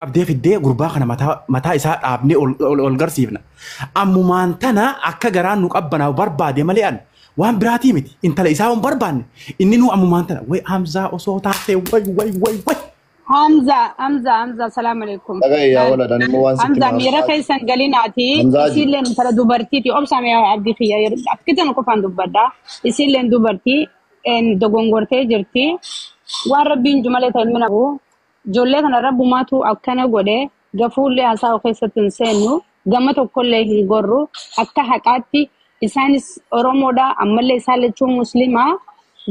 Abdee fiddee gurbaa kana mataa isaa dhaabnee ol garsiifna. Ammumaan tana akka garaan nu qabbanaa'u barbaade malee an waan biraatii miti. Intala isaa hin barbaanne. Inni nu ammumaan tana way Hamzaa osoo taate way way way way. Hamza, Hamza, Hamza, salaam alaikum. Dhaga'i yaa waladhaan immoo waan sitti Hamza, himaa. miira keessan galinaati. Hamzaa ji. Isiilleen intala dubartiiti. Obsa mee abdii kiyya yeroo akkitti qofaan dubbadha. Isiilleen dubartii dogongortee jirti. Waan rabbiin jumalee ta'e ilmi nabu. Ijoollee kana rabbumaatu akkana godhe gafuullee haasa'u keessatti hin seennu. Gama tokkollee hin gorru. Akka haqaatti isaanis Oromoodha. Ammallee isaan lachuu Muslimaa.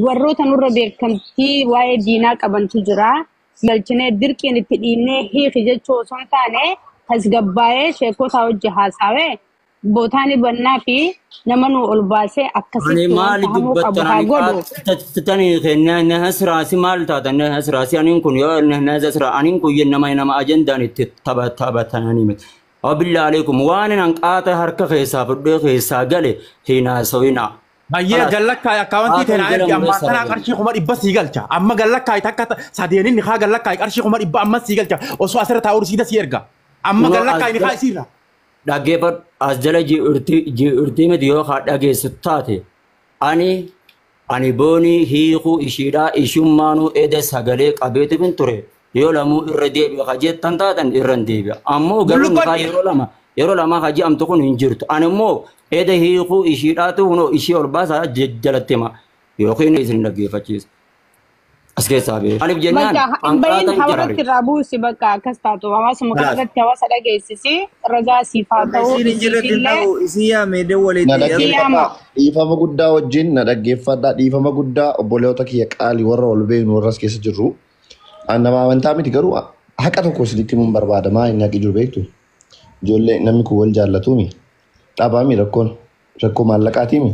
Warroota nurra beekamtii waa'ee diinaa qabantu jira. Galchinee dirqiin itti dhiibnee hiiki jechuu osoo hin taane tasgabbaa'ee sheekota hojii haasawee bootaan bannaa fi nama nu ol baasee Ani akkasitti waan maali tahamuu qabu dubbattan haa ani godhu. qaattatanii kennaa hasraasi maal taatan hasraasi aniin kun yoo hasra aniin kun nama ajandaan itti taphatanii miti. Wabillaa alaikum waan nan qaata harka keessaa fudhee keessaa gale hin haasawinaa. Baay'ee Kalaas gallakkaay akkaawwantii qaatan teenaa jala ergi ammaa murteessa tanaa ragan. qarshii 100,000 sii galcha. Amma gallakkaay takka sadeenin haa gallakkaay qarshii 100,000 amma sii galcha. Osoo asirra taa'uu siida sii erga. Amma Kunoo as gallakkaay ni haa jala isiirra. dhaggeeffadhu as jala ji'urtii miti yoo haa dhageessu taate ani boonii hiikuu ishiidhaa ishummaanuu eda sagalee qabeetu hin ture yoo lamuu irra deebi'a ka jettan taatan irra hin deebi'a ammoo garuu Bulluqoon nikaa yeroo lama ka je'amtu kun hin jirtu ani immoo eda hiikuu ishiidhaatu kunoo ishii ol baasaa jalatti hima yookiin isin dhaggeeffachiisa as keessaa bee maaliif jennaan Bakka hin bahin hanqaatan hawaasatti jarari irraa buusi bakka akkas taatu hawaasuma kana Kalaas. irratti hawaasa dhageessisi ragaa siif haa Bakka ta'u isiin hin jirretti hin isiifillee ta'u isii yaamee Na dawwaleetti yeroo si dhaggeeffadhaa. yaama. Dhiifama guddaa wajjin na dhaggeeffadhaa. Dhiifama guddaa obboleewwan kiyya qaalii warra ol beeknu warra as keessa jirru. An nama amantaa miti garuu haqa tokko isinitti himuun barbaada. Maa inni haqi jiru beektu? Ijoollee namni kun wal jaallatuumi. Dhabaami rakkoon. Rakkoo maallaqaatiimi.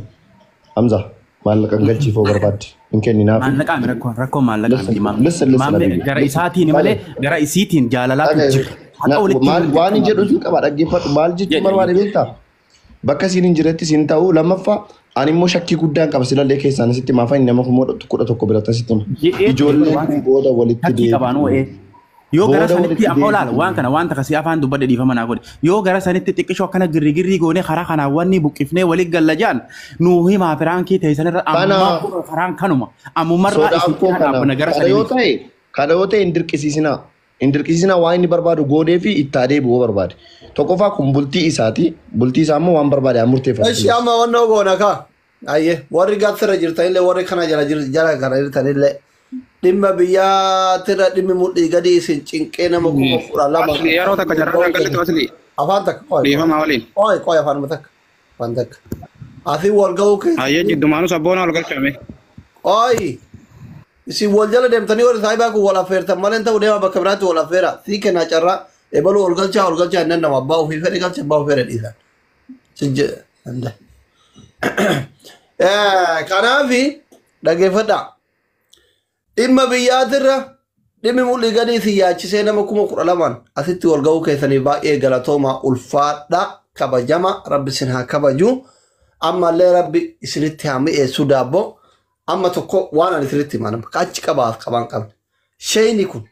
Hamza maallaqa hin galchiifoo barbaadde. Hin kenninaafi. Maallaqaa mi rakkoon rakkoon maallaqaa miti Listen, maamme. listen, listen, Maamme Habibi. gara Listen. isaatiin malee Dhaga'i. gara isiitiin jaalalaatu Dhaga'i. jira. Haqa walitti Maal himuun waan hin dirqama. jedhu sun qaba dhaggeeffadhu. Maal jechuun Jedhe barbaade beektaa? Bakka isiin hin jiretti siin ta'u lammaffaa ani immoo shakkii guddaan qaba silallee keessaan sitti maafan nama 11,000 biratti sitti hima. Jedhee ture Ijoolleen waan kun booda walitti shakkii qabaan deebi'u. wa'ee. Yoo gara Booda sanitti walitti amma olaala deebi'u. waan kana waan takasii afaan dubbadhe dhiifama naa godhe. Yoo gara sanitti xiqqishoo akkana girrigirrii goonee karaa kanaan wanni buqqifnee waliin galla jaan nuu himaa firaankii ta'e sanirra Kana ammaa kunoo karaan kanuma. Ammumarraa sodaan isin koo cinaa kana dhaabbanna gara kana yoo sanii miti. ta'e kana yoo ta'e hin dirqisiisinaa. Hin dirqisiisinaa waan inni barbaadu goonee fi itti adeemu yoo barbaade. Tokkoffaa kun bultii isaati. Bultii isaa immoo waan barbaade haa murteeffatu. Ishi amma wannoo goona kaa. Ayyee warri gaafsirra jirtanillee warri kana jala jala kana jirtanillee dhimma biyyaatirra dhimmi mudhii gadi isin cinqee nama 12,000 Asli yeroo takka jarrarraan gallitu asli afaan takka qoy qoy dhiifama waliin. qoy qoy afaan takka afaan takka asii wal ga'uu Hayyee keessatti jiddumaanuu sabboona ol galchame. qoy isin wal jala deemtanii warri saayibaa kun wal affeertan malee hin ta'u deema bakka biraatti wal affeera sii kennaa carraa ebaluu ol galchaa ol galchaa hin nama abbaa ofii fedhe galcha abbaa ofii fedhe dhiisan. Sin jedhe. Kanaafi dhaggeeffadhaa. Dhimma biyyaatirra dhimmi mul'ii gadii si yaachisee nama 12,000 asitti wal ga'uu keessanii baay'ee galatoomaa ulfaadha kabajama rabbi isin haa kabaju ammallee rabbi isinitti haa mi'eessu daabboo amma tokko waan ani isinitti himaa nama achi qabaaf qabaan qabne sheeyni kun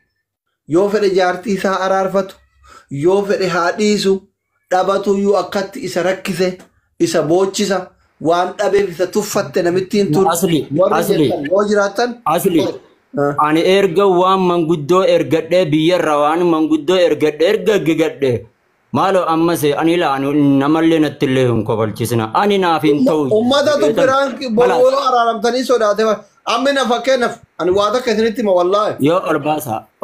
yoo fedhe jaartii isaa araarfatu yoo fedhe haa dhiisu dhabatuyyuu akkatti isa rakkise isa boochisa waan dhabeef isa tuffatte namittiin tun Asli warri asli jettan yoo jiraattan asli ani erga waan manguddoo ergadhee biyyarra waan manguddoo ergadhee erga gigadhe maaloo ammas ani ilaa ani namallee natti illee hin kofalchisina ani naaf hin ta'u Uummatatu jedheetan piraanki kalaas boroo araaramtanii sodaate ammi na fakkeenyaaf ani waa takka isinitti hima wallaahi. yoo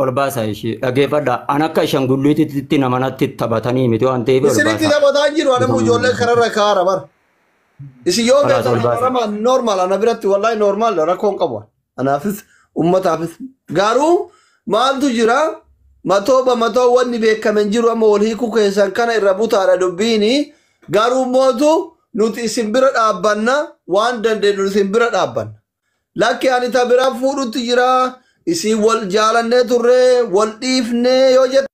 ol baasaa ishee dhaggeeffadha an akka shangulliititti nama natti taphatanii miti waan ta'eef ol Isinitti baasaa taphataa hin jiru anammoo ijoollee kararra kaara bara. Isin yoo kalaas beektan ol baasaa araarama normaal ana biratti wallaahi normaal rakkoo hin qabu. Anaafis uummataafis garuu maaltu jira matoo bamatoo wanni beekame hin jiru amma wal hiikuu keessan kana irra butaadha dubbiini garuu mootu nuti isin bira dhaabbanna waan dandeenyu isin bira dhaabbanna. Lakki ani ta biraa fuudhutti jira isin wal jaalannee turre wal dhiifnee yoo jette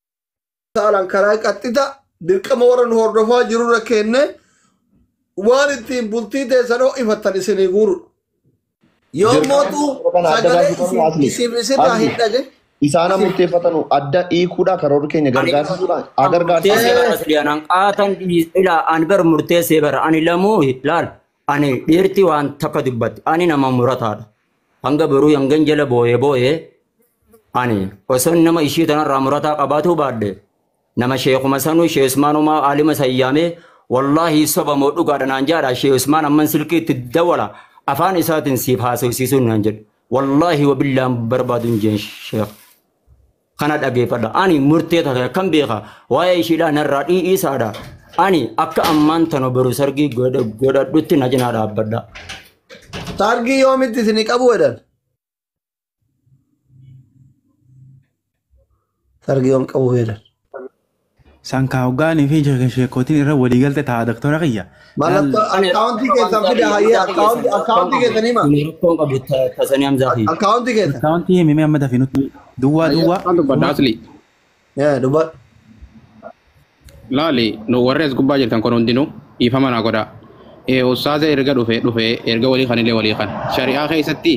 saalaan karaa qaxxita dirqama warra nu hordofaa jirurra kenne waan ittiin bultii teessan ho'ifattan isinii guurudha. Yoo Dirqama mootu kana adda sagalee baasuu qabnu isin asli. isin isirraa Asli. hin dhage. Isaan murteeffatanu adda hiikuudha karoora keenya gargaarsiisuudha. Haa Murteessee gargaarsiisu. bara asli anaan qaatan ilaa ani bar murteessee bara ani lamuu laal ani dhiirti waan takka dubbatti ani nama murataadha. Hanga boruu hangan jala booyee booyee ani osoo nama ishii tanarraa murataa qabaatuu baadhe nama sheekuma sanuu shee Usmaanumaa aalima sayyaamee wallaahi soba moo dhugaadha naan jaadha shee Usmaan amman silkii itti dawwala afaan isaatiin siif haasofsiisuun naan jedhu wallaahi wabillaan barbaadu hin jeen sheekh. Kana dhageeffadha. Ani murtee takka kan beeka waa'ee ishiidhaa narraa dhiisaadha. Ani akka ammaan tana boru sargii godhadhutti na cinaa dhaabbadha. Sargii yoomitti isinii qabu jedhan? Sargii yoom qabu jedhan? Sankaa hoggaanii fi sheekootiin irra waliigalte ta'a doktora kiyya. Mallattoo akkaawuntii keessan fida hayyee akkaawuntii keessan hima. Rakkoon qabu tasanii hamzaa fi. Akkaawuntii keessan. Akkaawuntii himimee amma dafii nutti duwwaa duwwaa. Waan dubbadha asli. Dubbadhu. Laali nu warri as gubbaa jirtan kun hundinuu dhiifama naa godhaa. Ustaaza erga dhufe erga walii kan illee walii kan. Shari'aa keessatti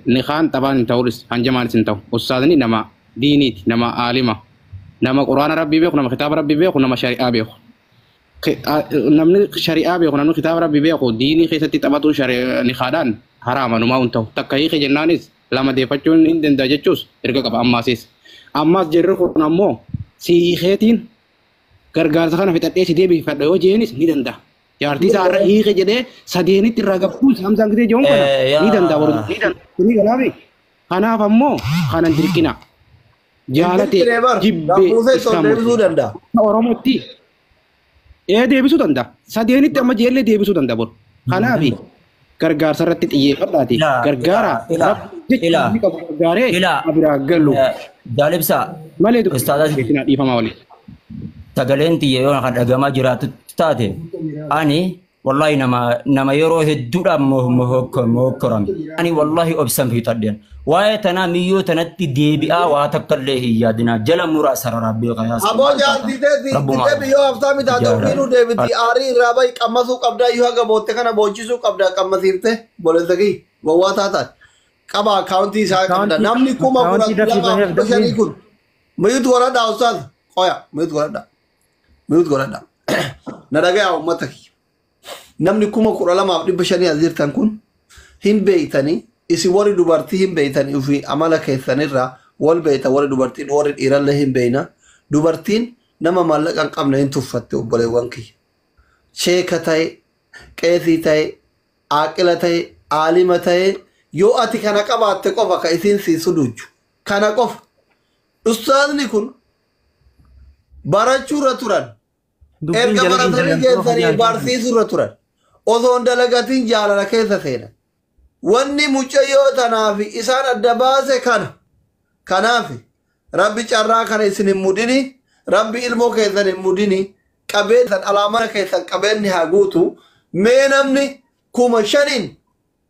nikaan taphaan hin ta'uus hanjamaanis hin ta'u. Ustaazni nama diiniiti nama aalima nama quraana rabbii beeku nama kitaaba rabbii beeku nama shari'aa beeku. Namni shari'aa beeku namni kitaaba rabbii beeku diinii keessatti taphatu nikaadhaan haraama numaa hin ta'u. Takka hiike jennaanis lama deeffachuun hin danda'a jechuus erga qaba ammaasis. Ammaas jirri kun ammoo siiqeetiin gargaarsa kana fixadhee si deebifadha yoo jeenis ni danda'a. Jaartii isaa irra hiike jedhee sadeenitti irraa gabbuun saamsaan gisee jiruun kana ni danda'a warri ni danda'a. Ni galaafi. Kanaaf ammoo kanan dirqina. Jaalate jibbee isaan deebisuu danda'a. Oromootti deebisuu danda'a. Sadeenitti amma jeellee deebisuu danda'a boru. Kanaaf gargaarsa irratti xiyyeeffadhaati. Gargaara. Jechuun qabu gargaaree biraa galu. Jaalibsa. Malee dubbii dhiifamaa waliin. Sagaleen xiyya yoo kan dhagamaa jiraatu taate ani wallahi nama yeroo hedduudhaan mookkorame. Ani wallahi obsan fiixadheen. Waa'ee tanaa miyyoo tanatti deebi'aa waa takka illee hin yaadinaa. Jala muraa sararaa beekaa yaasa. Aboo jaartii teessee biyyoo haftaa mitaate ofiinuu deebiti aarii irraa bahi qammasuu qabdaa iyyuu haga bootte kana boochisuu qabdaa qammasiifte boleessa kiyya gowwaa taataan. Qaba akkaawuntii isaa qabda namni 12,500 kun miyuut godhadhaa ustaaz qoya miyuut godhadhaa miyuut godhadhaa na dhagayaa uummata kiyya namni 12,500 as jirtan kun hin beeytanii isin warri dubartii hin beeytanii ofii amala keessanirraa wal beeyta warri dubartiin warri dhiirallee hin beeyna dubartiin nama maallaqa hin qabne hin tuffatte obboleewwan kiyya sheeka ta'e qeesii ta'e aaqila ta'e aalima ta'e yoo ati kana qabaatte qofa ka isiin sii suduuchu kana qofa ustaazni kun barachuurra turan erga baratanii geessanii barsiisuurra turan osoo hin dalagatiin jaalala keessa seenan wanni mucayyoo tanaaf isaan adda baase kana kanaaf rabbi carraa kana isin hin mudini rabbi ilmoo keessan hin mudini qabeen alaamana keessan qabeenni haa guutu mee namni 5,000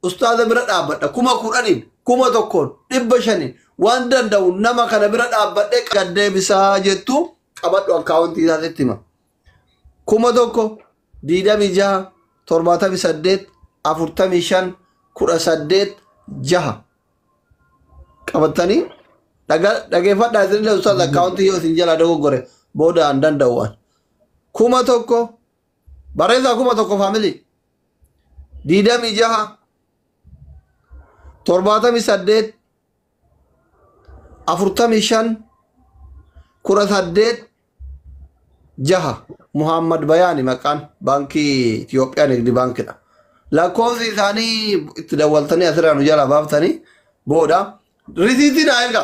ustaaza bira dhaabbadha 10,000 1,000 500 waan danda'u nama kana bira dhaabbadhe gaddeebisaa jettu qabadhu akkaawuntii isaatti hima 1,000 26 78 45 18 6 qabattanii dhageeffadhaa isinillee ustaaza akkaawuntii yoo isin jalaa dogoggore booda an danda'u waan 1,000 barreessaa 1,000 faamilii 26 78 45 18 6 Muhammad Bayaani maqaan baankii Itoophiyaa Nigdi Baankidha. Lakkoofsi isaanii itti dawwaltanii asirraa nu jalaa baaftanii booda risiitii naa erga.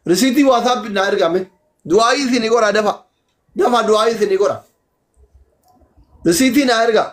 Risiitii waasaappi naa ergame. Du'aayii isinii godha dafa. Dafa du'aayii isinii godha. Risiitii naa erga.